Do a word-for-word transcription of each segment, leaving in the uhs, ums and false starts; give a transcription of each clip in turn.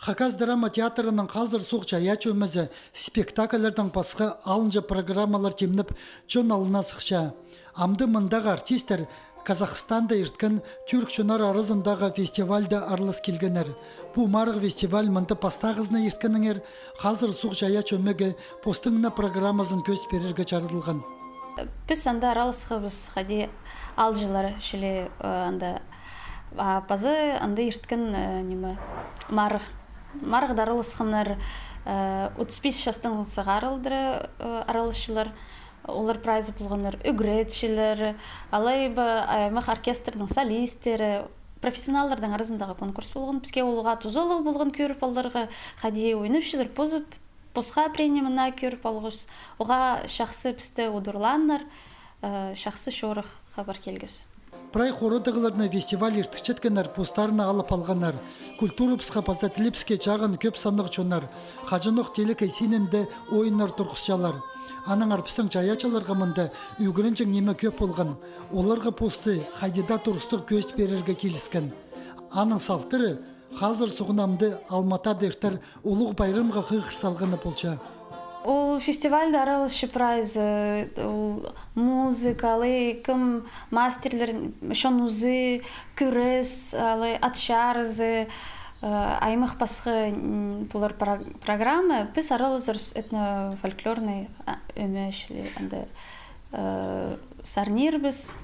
Хакас драма театрының «Хазыр суғ чайаачы ӧмезі» спектакльлердең пасха алынҷа программалар тимнеп, чон алнына сыхча. Амды мындағы артисттер Казахстанда ирткен тӱрк чоннар аразындағы фестивальда аралас килгеннер. Пу марығ фестиваль мында пастағызын ирткеннеңер, «Хазыр суғ чайаачы ӧмеге» постың на программазын кӧзіт пирерге чарыдылған. Піс анда араласхабыс хайди аалҷылар чіли, э, анда, а, паза анда ирткен, э, ниме, марығ. Марығда араласханнар, э, отыс пис частаң сығарылдыра, э, араласчылар. Олар прайзы полғаннар ӱгретчілер, алай ба аймах оркестрнің солисттері, профессионалларның аразындағы конкурс полған. Піске ол уғаа тузалығ полған кӧріп аларға, хайди ойнапчалар, позып, посха пірее нимені кӧріп алғабыс. Уғаа чахсы пісті удурлааннар, э, чахсы чорых хабар килгебіс. Прай хорадағыларны фестиваль иртірчеткеннер постарына алып алғаннар. Культурабысха паза тілібіске чағын кӧп саннығ чоннар хаҷанох телекей синінде ойыннар турғысчалар. Аннаңар пістің чайаачыларға мында ӱгренҷең ниме кӧп полған. Оларға посты хайди даа турыстығ кӧзіт пирерге киліскен. Аның салтыры хазыр суғны амды Алматада иртер улуғ пайрамға хығыр салғаны полча. Ол фестивальда араласча прайзы, ол музыка, алай кім мастерлер, чон узы, кӱрес, алай ат чарызы, э, аймах пасха, м, полар про-, программа, піс аралазарбыс этнофольклорный, а, ӧме чіли, анда, э, сарнирбыс.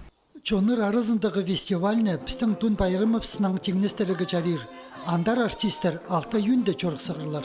Чоннар аразындағы фестивальны пістің Тун пайрамыбыснаң тиңнестірерге чарир. Андар артисттер алты ай ӱнде чорых сығарлар.